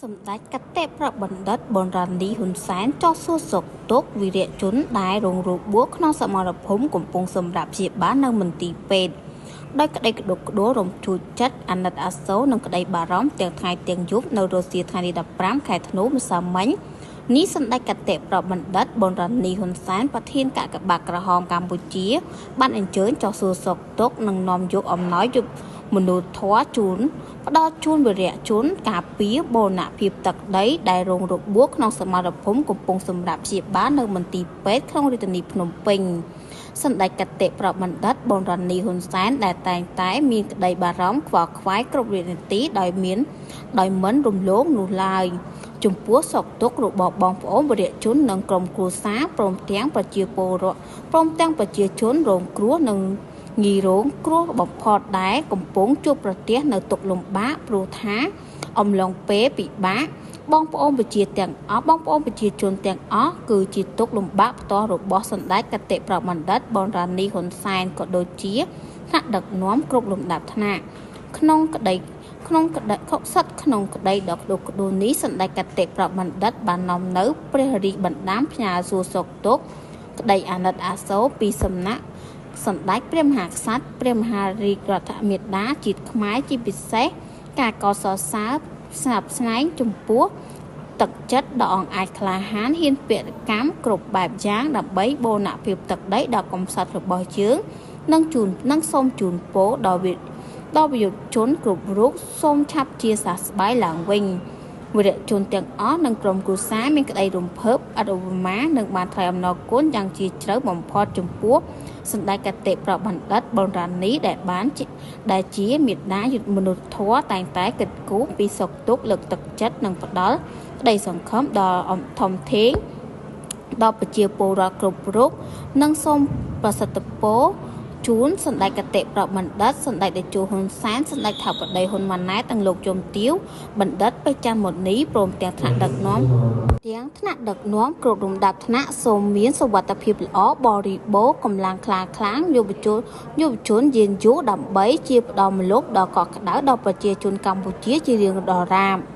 សម្ដេចគតិប្របណ្ឌិតប៊ុនរ៉ានីហ៊ុនសែនចោះសួរសុខទុក្ខវីរៈជនដែលរងរបួសក្នុងសមរភូមិកំពុងសម្រាប់ព្យាបាលនៅមន្ទីរពេទ្យដោយក្តីក្តុកក្តួលរំជួលចិត្តអាណិតអាសូរនិងក្តីបារម្ភទាំងថ្ងៃទាំងយប់នៅរសៀលថ្ងៃទី15ខែធ្នូម្សិលមិញនេះសម្ដេចគតិប្របណ្ឌិតប៊ុនរ៉ានីហ៊ុនសែនប្រធានកាកបាទក្រហមកម្ពុជាបានអញ្ជើញចុះសួរសុខទុក្ខនិងនាំយកអំណោយយុមនុស្សធម៌ជូនផ្ដល់ជូនវីរៈជនការពារបូរណភាពទឹកដីដែលរងរបួសក្នុងសមរភូមិកំពុងសម្រាប់ព្យាបាលនៅមន្ទីរពេទ្យក្នុងរាជធានីភ្នំពេញសម្ដេចគតិប្របណ្ឌិតប៊ុនរ៉ានីហ៊ុនសែនដែលតែងតែមានក្តីបារម្ភខ្វល់ខ្វាយគ្រប់វិនាទីដោយមិនរំលងនោះឡើយចំពោះសុខទុក្ខរបស់បងប្អូនវីរៈជននិងក្រុមគ្រួសារព្រមទាំងប្រជាពលរដ្ឋព្រមទាំងប្រជាជនរងគ្រោះនិងងាយរងគ្រោះបំផុតដែលកំពុងជួបប្រទះនៅទុក្ខលំបាកព្រោះថាអំឡុងពេលពិបាកបងប្អូនប្រជាទាំងអស់បងប្អូនប្រជាជនទាំងអស់គឺជាទុក្ខលំបាកផ្ទាល់របស់សម្ដេចគតិប្របណ្ឌិតប៊ុនរ៉ានីហ៊ុនសែនក៏ដូចជាថ្នាក់ដឹកនាំគ្រប់លំដាប់ថ្នាក់ក្នុងក្តីសិតក្នុងក្តីដ៏ក្ដុកក្ដួលនេះសម្ដេចគតិប្របណ្ឌិតបាននាំនៅព្រះរាជបណ្ដាំផ្ញើសួរសុខទុក្ខក្តីអាណិតអាសូរពីសំណាក់សម្ដេចព្រះមហាក្សត្រព្រះមហារាជរដ្ឋមាតាជាតិខ្មែរជាពិសេសការកោតសរសើរស្ញប់ស្នែងចំពោះទឹកចិត្តដ៏អង់អាចក្លាហានហ៊ានពលកម្មគ្រប់បែបយ៉ាងដើម្បីបូរណភាពទឹកដីដ៏កំសត់របស់យើងនិងជូននិងសូមជូនពរដល់វីរជនគ្រប់រូបសូមឆាប់ជាសះស្បើយឡើងវិញវីរជនទាំងអស់និងក្រុមគ្រួសារមានក្តីរំភើបឥតឧបមានិងបានថ្លែងអំណរគុណយ៉ាងជាជ្រៅបំផុតចំពោះសម្ដេចគតិប្របណ្ឌិតប៊ុនរ៉ានីដែលជាមេដាយុទ្ធមនុស្សធម៌តែងតែគិតគូរពីសុខទុក្ខលើកទឹកចិត្តនិងផ្ដល់ក្តីសង្ឃឹមដល់ធំធេងដល់ប្រជាពលរដ្ឋគ្រប់រូបនិងសូមប្រសិទ្ធពរជូនសម្ដេចគតិប្របណ្ឌិតសម្ដេចតេជោហ៊ុនសែនសម្ដេចថាបតីហ៊ុនម៉ាណែតនិងលោកជំទាវបណ្ឌិតពេជ្រច័ន្ទមុនីព្រមទាំងថ្នាក់ដឹកនាំគ្រប់លំដាប់ថ្នាក់សូមមានសុវត្ថិភាពល្អបរិបូរណ៍កម្លាំងខ្លាំងយុវជនយានយូរដើម្បីជាផ្ដល់ម្លប់ដ៏កក់ក្ដៅដល់ប្រជាជនកម្ពុជាជារៀងរាល់រាប។